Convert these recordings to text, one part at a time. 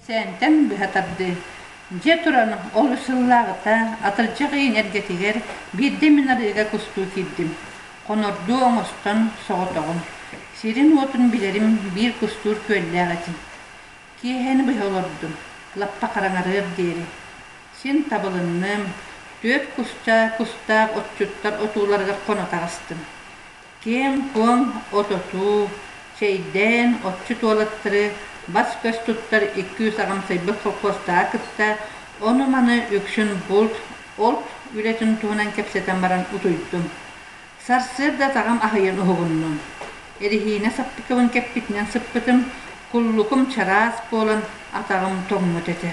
Сээнтэн быһа тардыы. Дьиэ туран, ол үс сыллааҕыта атырдьах ыйын эргэтигэр биирдэ мин арыыга кустуу киирдим. Хонордуу оҥостон соҕотоҕун. Сирин-уотун билэрим биир кустуур күөллээх этим. Киэһэни быһа олордум, лаппа хараҥарыар диэри. Син табылынным, түөрт куста кустаах отчуттар отууларыгар хоно таҕыстым. Киэҥ-куоҥ от отуу, чэйдээн, отчут уолаттары бас-көс туттар икки-үс аҕамсыйбыт холкуостааҕы кытта ону-маны үксүн булт, от үлэтин туһунан кэпсэтэн баран утуйдум. Сарсыарда атаҕым аһыйан уһугуннум. Эриһиинэ саппыкыбын кэппитинэн сыппытым, куллукум чараас буолан атаҕым тоҥмут этэ.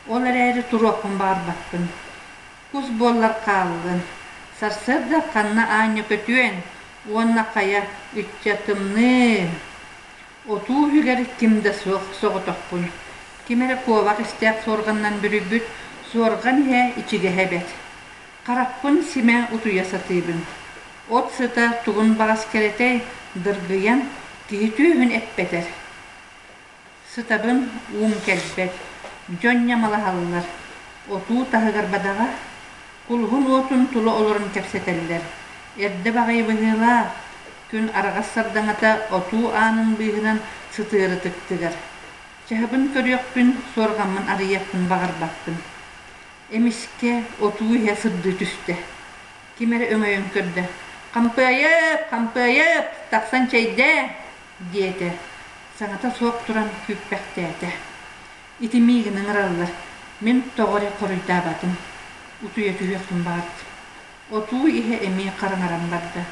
Ол эрээри туруохпун баҕарбаппын. Кус буоллар хааллын, сарсыарда ханна аанньа көтүөн уонна хайа ычча тымныы. Отуу үһүгэр ким да суох соҕотохпун. Ким эрэ куобах истээх суорҕанынан бүрүйбүт, суорҕан иһэ ичигэһэ эбэт. Харахпын симэ утуйа сатыыбын. От сыта тугун баҕас кэрэтэй, дыргыйан, киһи түөһүн эппэтэр. Сытабын, уум кэлбэт, дьон ньамалаһаллар, отуу таһыгар бадаҕа, кулуһун уотун тула олорон кэпсэтэллэр. Эрдэ баҕайы быһыылаах, күн араҕас сардаҥата отуу аанын быыһынан сытыары тыктыгар. Чаһыбын көрүөхпүн, суорҕаммын арыйыахпын баҕарбаппын. Эмискэ отуу иһэ сырдыы түстэ. Ким эрэ өҥөйөн көрдө: «Хампыайып, хампыайып, тахсан чэйдээ!» диэтэ, саҥата суох туран күүппэхтээтэ. Ити миигин ыҥыраллар, мин тоҕо эрэ хоруйдаабатым, утуйа түһүөхпүн баҕардым. Отуу иһэ эмиэ хараҥаран барда.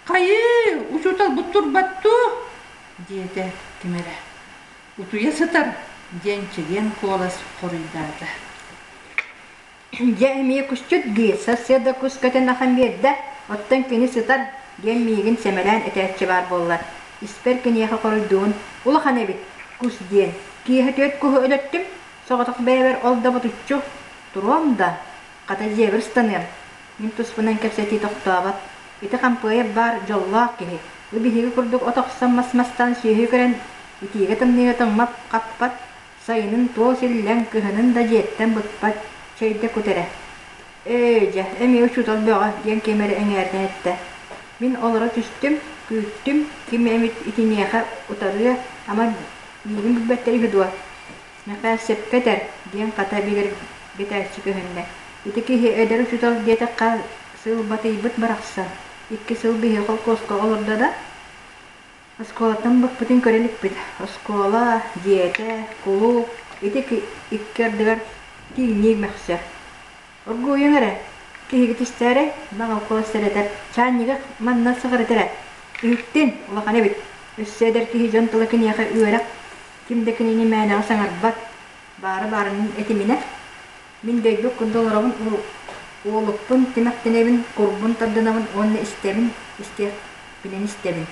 «Хайыы, учууталбыт турбат дуу?» диэтэ ким эрэ. «Утуйа сытар» диэн чэгиэн куолас хоруйдаата. Дьэ эмиэ кусчут дии, сарсыарда кус көтөн ахан биэрдэ, оттон кини сытар диэн миигин сэмэлээн этээччи баар буоллар, испэр киниэхэ хоруйдуун улахан эбит кус диэн. Киэһэ түөрт куһу өлөртүм, соҕотох бэйэбэр ол да ботуччу туруом да, хата дьиэбэр ыстаныам. Мин туспунан кэпсэтии тохтообот. Ити хампыайап баар дьоллоох киһи. Бу биһиги курдук от охсон мас-мастан сүөһү көрөн, итиигэ-тымныыга тоҥмот-хаппат, Сайынын туос иллэҥ, кыһынын да дьиэттэн быкпат, чэйдэ кут эрэ. Ээ, дьэ, эмиэ учуутал бөҕө диэн ким эрэ эҥээрдэн эттэ. Мин олоро түстүм, күүттүм, ким эмит итиниэхэ утарыа, ама миигин билбэттэр үһү дуо? Мэхээс сөпкө этэр, диэн хата бигэргэтээччи көһүннэ. Ити киһи эдэр учуутал диэтэххэ сылбатыйбыт барахсан. Икки сыл биһиги холкуоска олордо да, Оскуолаттан быкпытын көрө иликпит. Оскуола, дьиэтэ, кулууп ити икки ардыгар тииҥниир мөхсөр. Оргууйуҥ эрэ, киһигит истээрэй, наҕыл куолас сэрэтэр, чаанньыга манна сыҕарыт эрэ. Үһүктүн, улахан эбит. Өссө эдэр киһи дьон тыла киниэхэ үөрэх, ким да кинини мээнэҕэ саҥарбат, баары баарынан этиминэ. Мин дөйбүт курдук олоробун, уолукпун тимэхтэнэбин, курбун тардынабын уонна истэбин, истиэхпинэн истэбин.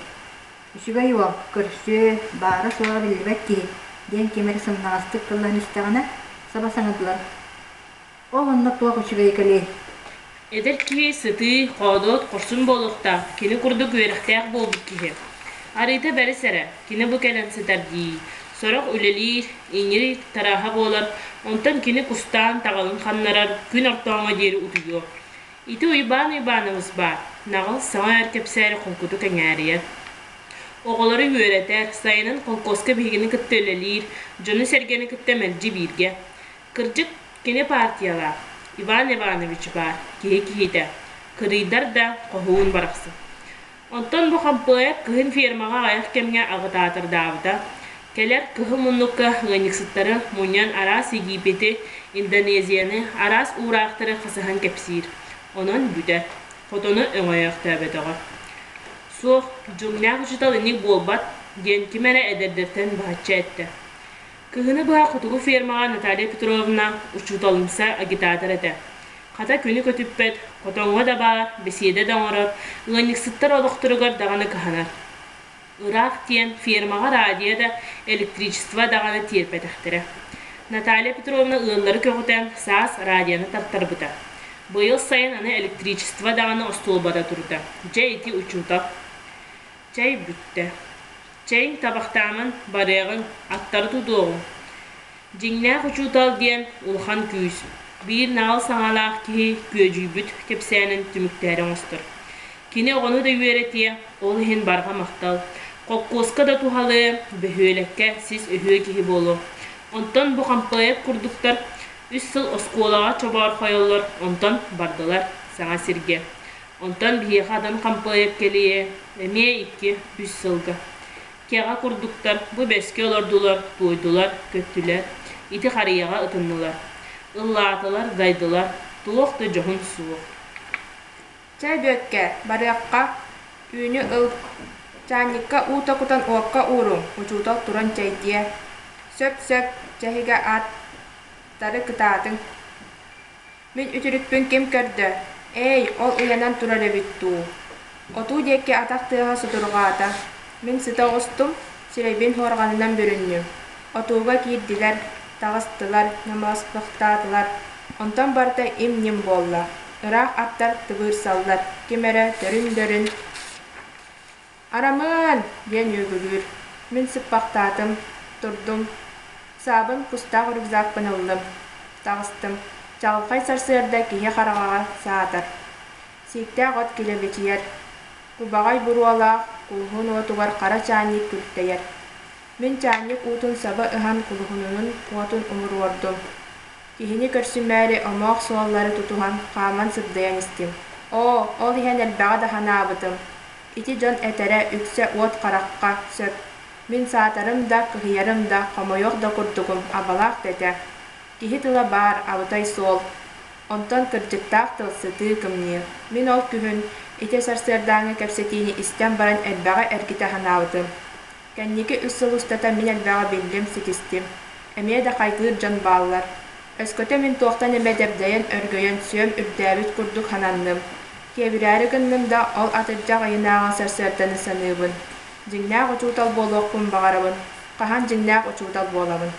Үчүгэй уол, көрсүө, баара-суоҕа биллибэт киһи, диэн ким эрэ сымнаҕастык тыллаһан истэҕинэ, саба саҥардылар. Ол онно туох үчүгэйэ кэлиэй? Эдэр киһи сытыы, хоодуот, хорсун буолуохтаах, кини курдук үөрэхтээх буолбут киһи. Арыыта бэрис эрэ, кини бу кэлэн сытар дии. Сорох үлэлиир, иҥиир тарааһа буолар, онтон кини кустаан таҕылын ханнарар, күн ортооҥҥо диэри утуйуо. Ити Уйбаан Уйбаанабыс баар, наҕыл саҥа эр кэпсээри холкутук эҥээрийэр. Оҕолору үөрэтэр, сайынын холкуоска биһигини кытта үлэлиир, дьону-сэргэни кытта мэлдьи бииргэ. Кырдьык, кини партиялаах, Иван Иванович баар, киһи киһитэ, кырыйдар да хоһуун барахсан. Онтон бу Хампыайап кыһын фермаҕа аҕыйах кэмҥэ аҕытаатырдаабыта. Кэлэр кыһыл муннукка ыанньыксыттары мунньан араас Египети, Индонезияны, араас уураахтары хасыһан кэпсиир. Онон бүтэр. Хотону өҥөйөөхтөөбөтөҕө. Суох, дьиҥнээх учуутал инник буолбат, диэн ким эрэ эдэрдэртэн быһаччы эттэ. Кыһыны быһа хотугу фермаҕа Наталья Петровна учууталымса агитатор этэ. Хата күнү көтүппэт, хотоҥҥо да баар, бэсиэдэ да оҥорор, ыанньыксыттар олохторугар даҕаны кыһанар. Ыраах диэн фермаҕа радио да, электричество даҕаны тиэрпэтэхтэрэ. Наталья Петровна ыаллары көҕүтэн саас радионы тартарбыта. Быйыл сайын аны электричество даҕаны остуолбата турда. Дьэ ити учуутал. Чэй бүттэ. Чэйиҥ табахтааман, барыаҕыҥ, аттары тутуоҕуҥ. Дьиҥнээх учуутал диэн улахан күүс, биир наҕыл саҥалаах киһи күөдьүйбүт кэпсээнин түмүктээри оҥостор. Кини оҕону да үөрэтиэ, ол иһин барҕа махтал. Холкуоска да туһалыа, бөһүөлэккэ сис өһүө киһи буолуо. Онтон бу Хампыайап курдуктар үс сыл оскуолаҕа чобоорхойоллор, онтон бардылар саҥа сиргэ. Онтон биһиэхэ атын Хампыайап кэлиэ, эмиэ икки, үс сылга. Кэҕэ курдуктар бу бэскэ олордулар, туойдулар, көттүлэр, ити харыйаҕа ытыннылар. Ыллаатылар, дайдылар, туох да дьоһун суох. Чэ, Бүөккэ, барыахха, үүнү ыл, чаанньыкка уута кутан уокка ууруҥ, учуутал туран чэйдиэ. Сөп-сөп, чэһигэ ааттары кытаатыҥ. Мин үтүрүкпүн ким көрдө? Ээй, ол ыйанан турар эбит дуу? Отуу диэки атах тыаһа сутурҕаата. Мин сыта оҕустум, сирэйбин суорҕанынан бүрүннүм. Отууга киирдилэр, таҕыстылар, ньамаласпахтаатылар. Онтон барыта им-ньим буолла. Ыраах аттар тыбыырсаллар, ким эрэ дөрүн-дөрүн «Арамыан!» диэн үөгүлүүр. Мин сыппахтаатым, турдум, саабын кустаах рюкзакпын ыллым, таҕыстым. Чаҕылхай сарсыарда киһи хараҕаҕа саатар. Сииктээх от килэбэчийэр, кубаҕай буруолаах кулуһун уотугар хара чаанньык күлтэйэр. Мин чаанньык уутун саба ыһан кулуһунун уотун умуруордум. Киһини көрсүмээри омоох суоллары тутуһан хааман сыбдыйан истим. Оо, ол иһэн элбэҕи да санаабытым. Ити дьон этэрэ үксэ уот харахха сөп. Мин саатарым да, кыһыйарым да, хомойуох да курдугум, абалаах да этэ. Киһи тыла баар, абытай суол. Онтон кырдьыктаах тыл сытыы кымньыы. Мин ол күһүн ити сарсыардааҥҥы кэпсэтиини истэн баран элбэҕи эргитэ санаабытым. Кэнники үс сыл устата мин элбэҕи биллим, ситистим. Эмиэ да хайгыыр дьон бааллар. Өскөтө мин туохтан эмэ дэбдэйэн өргөйөн сүөм үрдээбит курдук сананным. Киэбирээри гынным да, ол атырдьах ыйынааҕы сарсыарданы саныыбын. Дьиҥнээх учуутал буолуохпун баҕарабын. Хаһан дьиҥнээх учуутал буолабын?